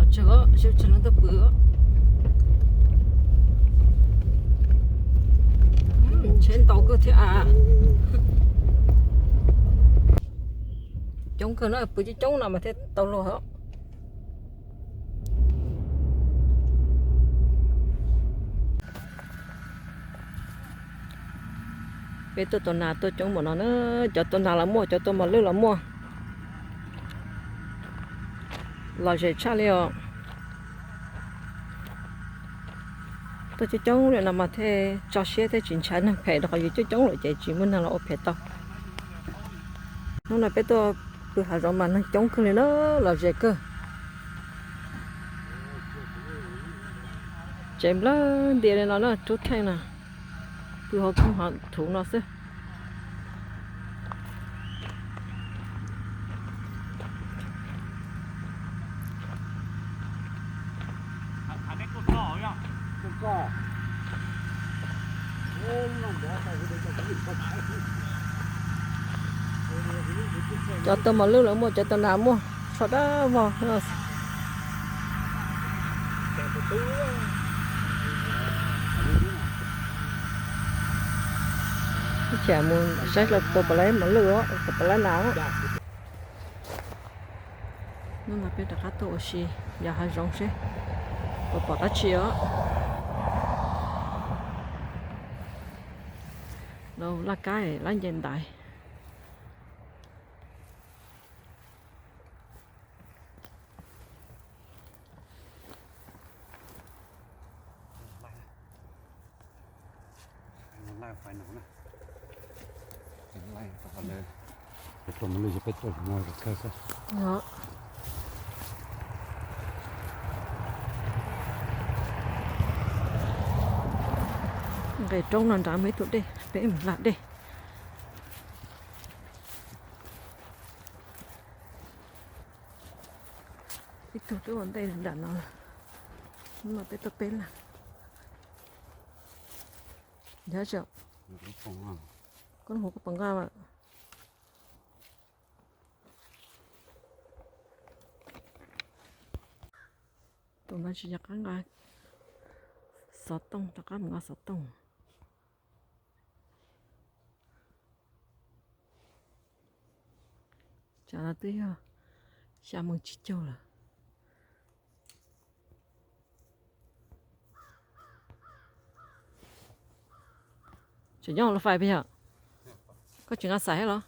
Tsawg, sawv tsees leej twg pw. Tsheb ntau kawg thiab a. Coob kawg na, pw coob coob no mas thiaj tau luag os. Peb tuaj tua nas tuaj coob npaum no na, cov tua nas los muaj, cov tua mos lwj los muaj. Lom zem tshaj li os. Tuaj coob coob li no mas thiaj tso siab thiab tsis ntshai neeg phem, rau qhov yus coob coob lawm ces tsis muaj neeg los ua phem tau. Hnub no peb tuaj pw hav zoov mas neeg coob kawg li na, lom zem kawg. Tsev nplawg ntia li no na, rub theej na, pw hauv khooj hav thuv no xwb. Cov tua mos lwj los muaj, cov tua nas muaj, tsho dawb vog. Ib cham mus saib tua puas laib mos lwj, puas laib nas. Hnub no peb rov qab tuaj ua si yos hav zoov seb puas pom dab tsi os. Lawv laj kab lab nce ntaiv. Nqes roob no nrad muaj ib tug dej, peb mus hla dej. Ib tug twb ua ntej nram no, hnub no peb tuaj peb leeg. Yog tsis, koj lub hauv koj puas nqa mas. Tus no tsis nco qab nqa xov tooj, rov qab mus nqa xov tooj. Tsam no twb yog xya moos tsib caug lawm. Tseem nyob hauv lub fais peb yog? Koj tsis nqa xais thiab los?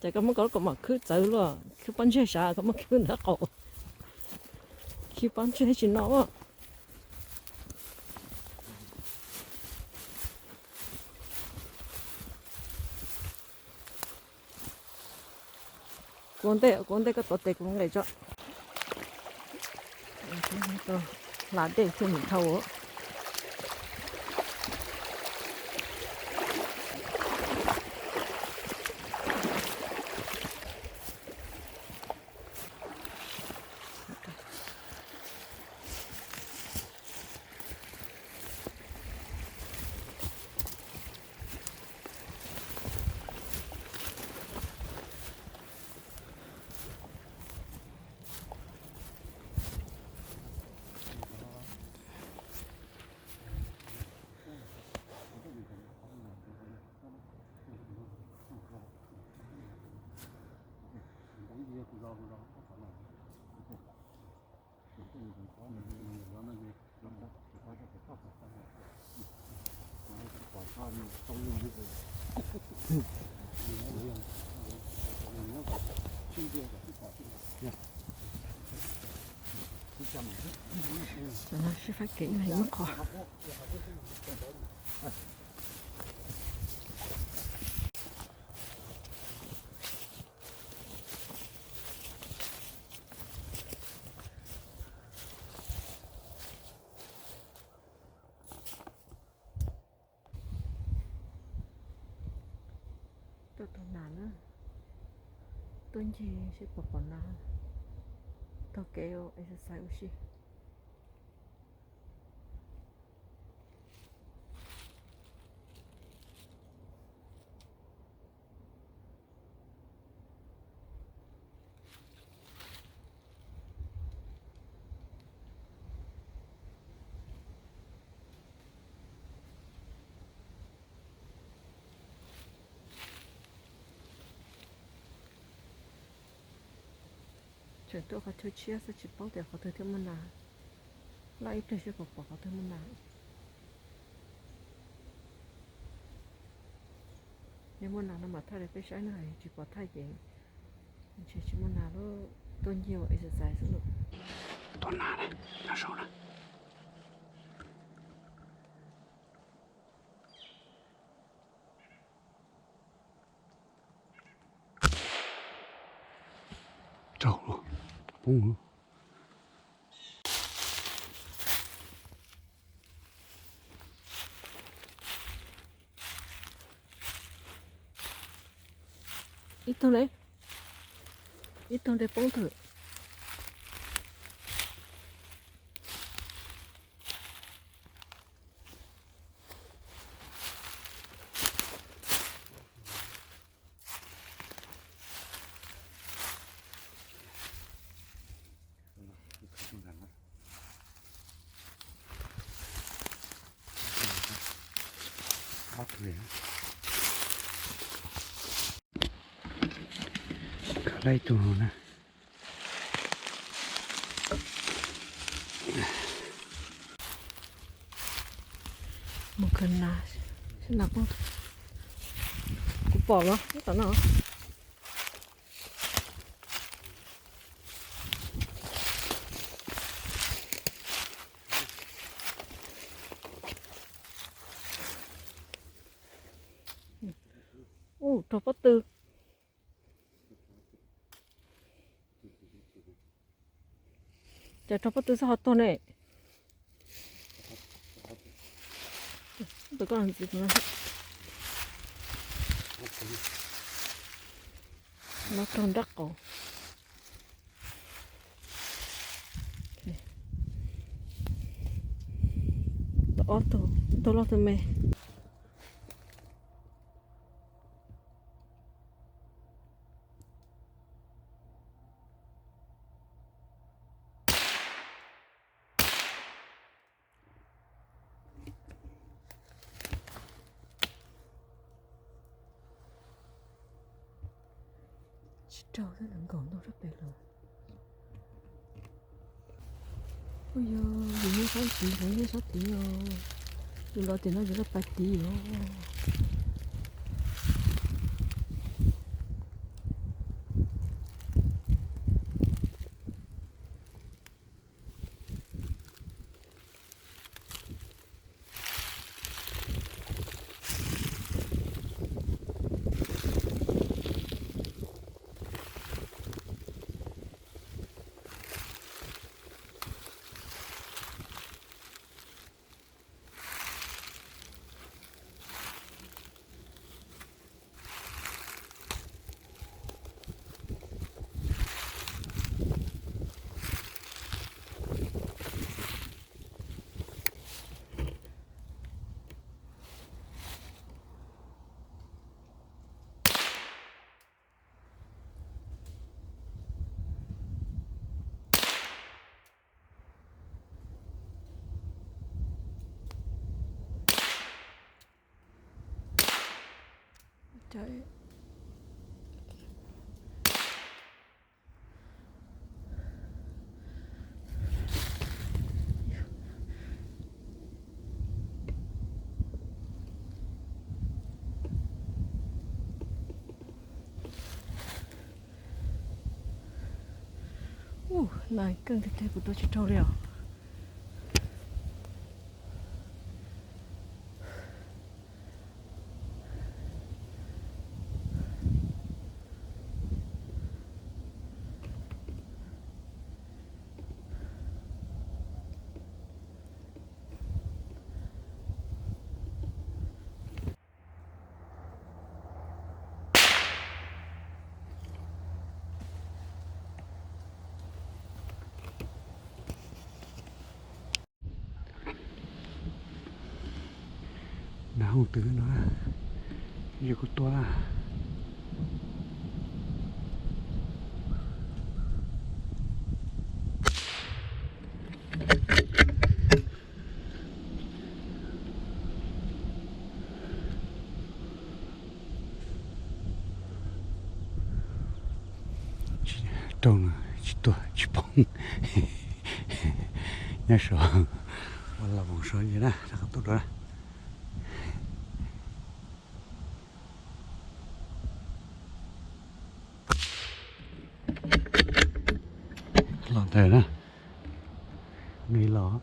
Ces koj muab koj lub kaus mom khwb txawv luaj, khwb pob ntseg sav, koj muab khwb ntawd qaum, khwb pob ntseg tsis no. Kuv ntej, kuv ntej koj tuav tes kuv nqes tso. Hla dej thiaj mus dhau. Tam no sib faib kev ib leeg ib qho. Tuaj tau nas na, tuaj ncig seb puas pom nas. Taug kev ua exercise ua si. Tseem tuaj qhov chaw tshiab xwb tsis paub tias qhov twg thiaj muaj nas. Laj ib pliag seb puas pom qhov twg muaj nas. Yog muaj nas no mam thaij rau peb saib na, tsis pom thaij ces ntshe tsis muaj nas lub, tuaj ncig ua exercise xwb lawm. Tua nas na, nyob saud na. Raug lawm, poob lawm. Ib tug ne, ib tug nte poob tawm. Khav laj ib tug na. Mus khav nas, seb nas poob. Kuv pom los tom no. Ub, raug pob tw. Cas raug pob tw xwb ho tuag ne. Tus koj ntxiv tus no. Los raug nrab qaum. Tau ob tug, tus loj tus me. Tsis raug thiab, lawv nkaum ntau sab pem lawm. Ua yog yus nyob sab tid, lawv nyob sab tid os. Yus los tim no yus laj pais tid os. Ub, Lais keej tiag tiag kuv tua tsis raug li os. Nav hooj twm no, yog kuv tua na. Raug no tsis tuag tsis poob. Nyob saum ua los voos saud na, rov qab tuaj dua. Los ntawd na, nws los,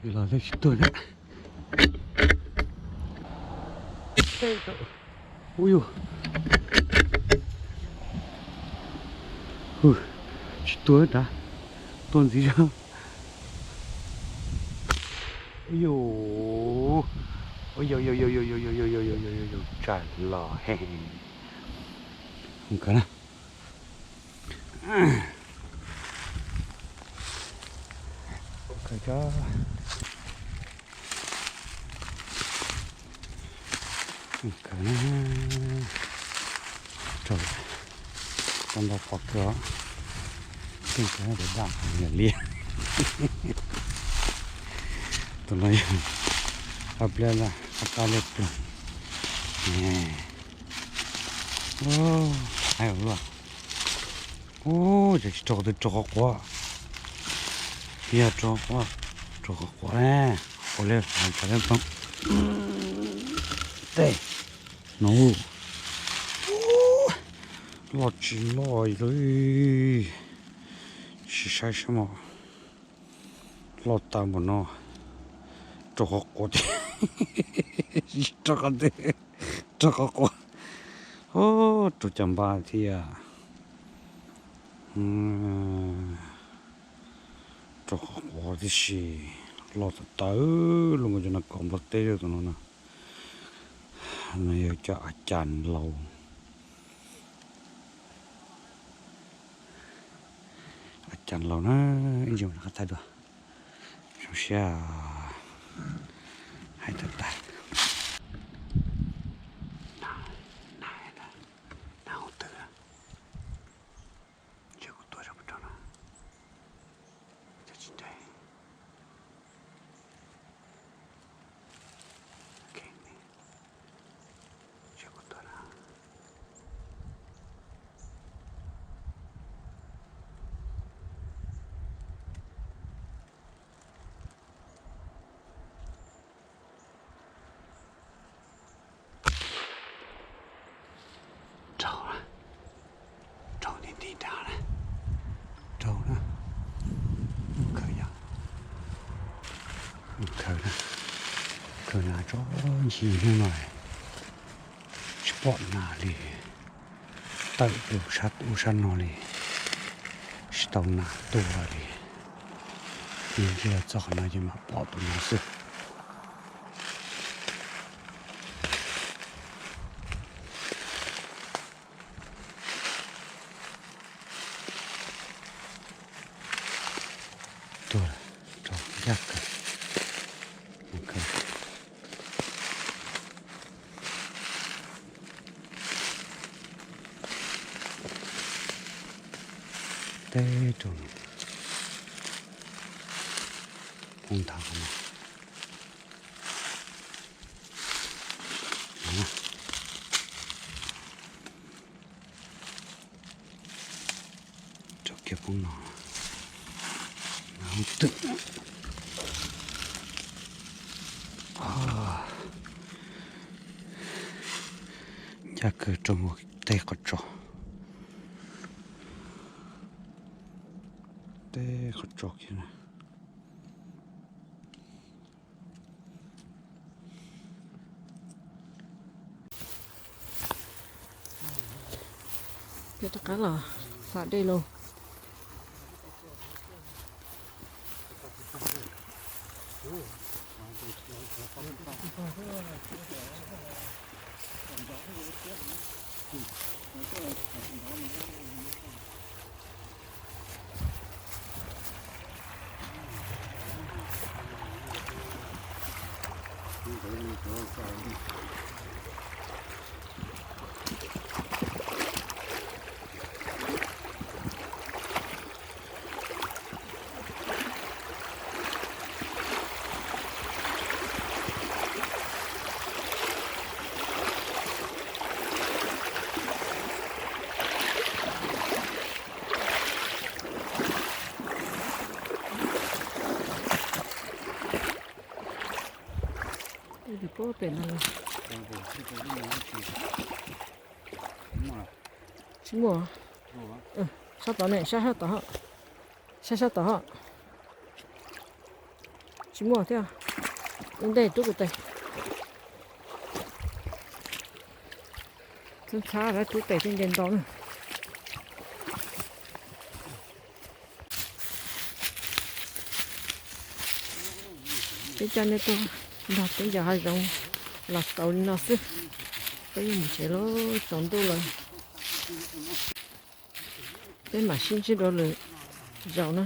nws los thiab tsis tuag thiab. Ub yus, tsis tuag nrad, tuag ntxiv zog. Ub yus, ub yus, tsam los he. Mus kawg na. Mus kawg, mus kawg na. Raug tau ntau pom kawg os. Tej kawg daj daj li. Tus no yog ob pliag lawm, ob pab liag ploog. Aib ua luaj. Ub, ces tsis raug twg, raug qhov quav. Yog raug qhov, raug qhov quav, quav liab tshav liab ploog. Tej no loj tsis loj li, tsis saib saib mas loj tag npaum no. Raug qhov quav tiag, tsis raug qhov twg, raug qhov quav. Raug cov npab thiab. Raug qhov quav tib si, loj tawv tawv los mus cov no kom nplooj teb tus no na. No yog cov a cas laus, a cas laus na. Ib ntsis mus rov qab thaij dua, zoo siab hais tag tag. Nav, nav, nav hauv twg na? Ntshe kuv tua zog puas rau no, cov tsis ntev. Ok, ntshe kuv tua na. Raug, raug nti nti nrad na. Raug na. Khaws yog, khaws na, khaws na tso ncig hnub no tsis pom nas li. Tawm tus sab ub sab no li, tsis tau nas tuaj li. Ncig los txog qhov no ces mam pom tus no xwb. Tuaj, raug ncaj kawg. Mus kawg. Teb raug no, poob nthav qhov no. Raug kiag poob no, twm. Ncaj kawg, raug ua teb qhov tso. teb qhov tsos kiag na. Peb rov qab los hla dej lauj. Pem no los tsis muaj. Sab tod ne, sab sab tod, sab sab tod. Tsis muaj thiab. Ua ntej rub kuv tes. Txhab txhab lawm, rub tes thiaj nce ntau na. Peb coj nej tuaj nrog peb ncaws hav zoov los tau li no xwb. Peb yuav mus tsev lawm, tsaus ntuj lawm. Peb mam sib ntsib dua lwm zaus na.